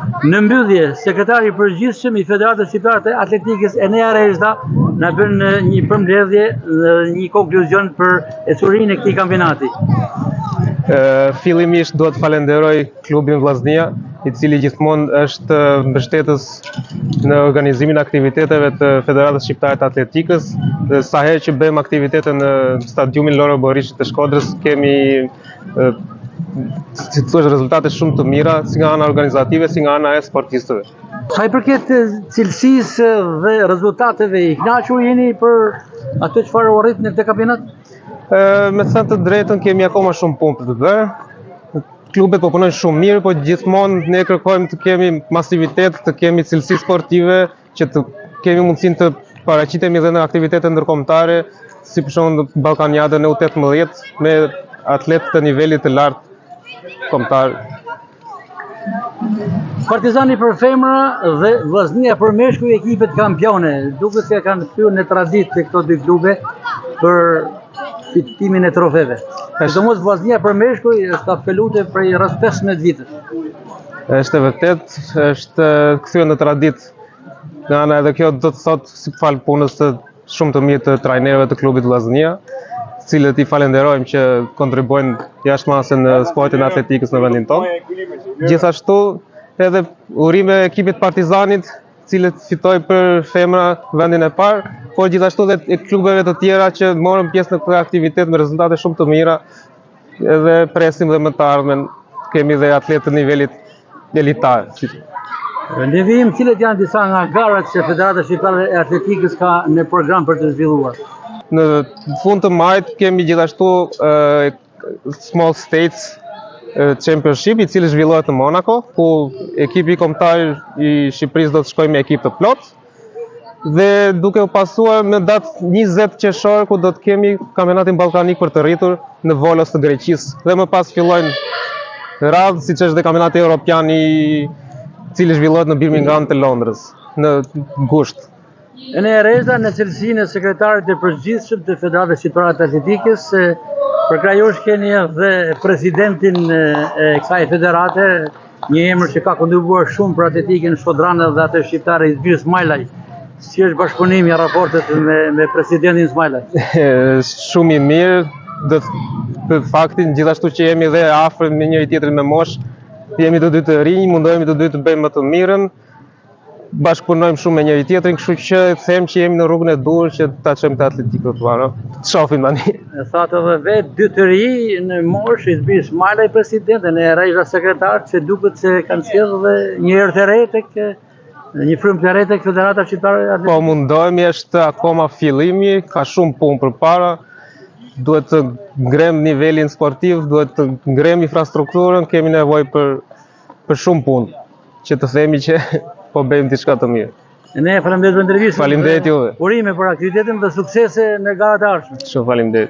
Në mbyllje, sekretari i përgjithshëm i Federatës Shqiptare të Atletikës Enea Rejda na bën një përmbledhje dhe një konkluzion për ecurinë e këtij kampionati. Fillimisht dua të falenderoj klubin Vllaznia, i cili gjithmonë është mbështetës në organizimin e aktiviteteve të Federatës Shqiptare të Atletikës dhe sa herë që bëjmë aktivitete në stadiumin Loro Boriçi të Shkodrës kemi si të thuash rezultate shumë të mira si nga ana organizative si nga ana e sportistëve. Sa i përket cilësisë dhe rezultateve, i kënaqur jeni për atë çfarë u arrit në këtë kampionat? Ë, me thënë të drejtën kemi akoma shumë punë për të bërë. Klubet po punojnë shumë mirë, po gjithmonë ne kërkojmë të kemi masivitet, të kemi cilësi sportive, që të kemi mundësinë të paraqitemi edhe në aktivitete ndërkombëtare, si për shembull në Ballkaniadën e U18 me atletë të nivelit të lartë kombëtar. Partizani për femra dhe Vllaznia për meshkuj ekipet kampione. Duket se kanë kthyer në traditë këto dy klube për fitimin e trofeve. Sidomos Vllaznia për meshkuj është absolute prej rreth 15 vitesh. Është e vërtet, është kthyer në traditë nga ana edhe kjo do të thotë si falë punës të shumë të mirë të trajnerëve të klubit Vllaznia, të cilët i falenderojmë që kontribuojnë jashtë mase në sportin e atletikës në vendin tonë. Gjithashtu edhe urime ekipit Partizanit, cilët fitoi për femra vendin e parë, por gjithashtu edhe klubeve të tjera që morën pjesë në këtë aktivitet me rezultate shumë të mira, edhe presim dhe në të ardhmen kemi dhe atletë të nivelit elitar. Në vijim, cilët janë disa nga garat që Federata Shqiptare e Atletikës ka në program për të zhvilluar? Në fund të majit kemi gjithashtu uh, Small States Championship, i cili zhvillohet në Monaco, ku ekipi kombëtar i Shqipërisë do të shkojë me ekip të plotë dhe duke u pasuar me datë 20 qershor ku do të kemi kampionatin ballkanik për të rritur në Volos të Greqisë dhe më pas fillojnë radhë siç është dhe kampionati europian i cili zhvillohet në Birmingham të Londrës në gusht. Enea Rejda në cilësinë e sekretarit të përgjithshëm të Federatës Shqiptare të Atletikës, përkrah jush keni edhe presidentin e kësaj federate, Një emër që ka kontribuar shumë për atletikën shkodrane dhe atë shqiptare Izmir Smajlaj. Si është bashkëpunimi e raportet me, me presidentin Smajlaj? Shumë i mirë, do të për faktin gjithashtu që jemi dhe afër me njëri tjetrin me moshë, jemi të dy të rinj, mundohemi të dy të bëjmë më të mirën, bashkëpunojmë shumë me njëri tjetrin, kështu që them që jemi në rrugën e duhur që ta çojmë këtë atletikë përpara. Të shohim tani. E thatë edhe vetë dy të ri në moshë, Izmir Smajlaj president dhe Enea Rejda sekretar, që duket se kanë sjellë dhe një erë të re tek një frymë të re tek Federata Shqiptare e Atletikës. Po mundohemi, është akoma fillimi, ka shumë punë përpara. Duhet të ngrem nivelin sportiv, duhet të ngrem infrastrukturën, kemi nevojë për për shumë punë, që të themi që po bëjmë diçka të mirë. Ne faleminderit për intervistën. Faleminderit juve. Urime për aktivitetin dhe suksese në garat e ardhshme. Shumë faleminderit.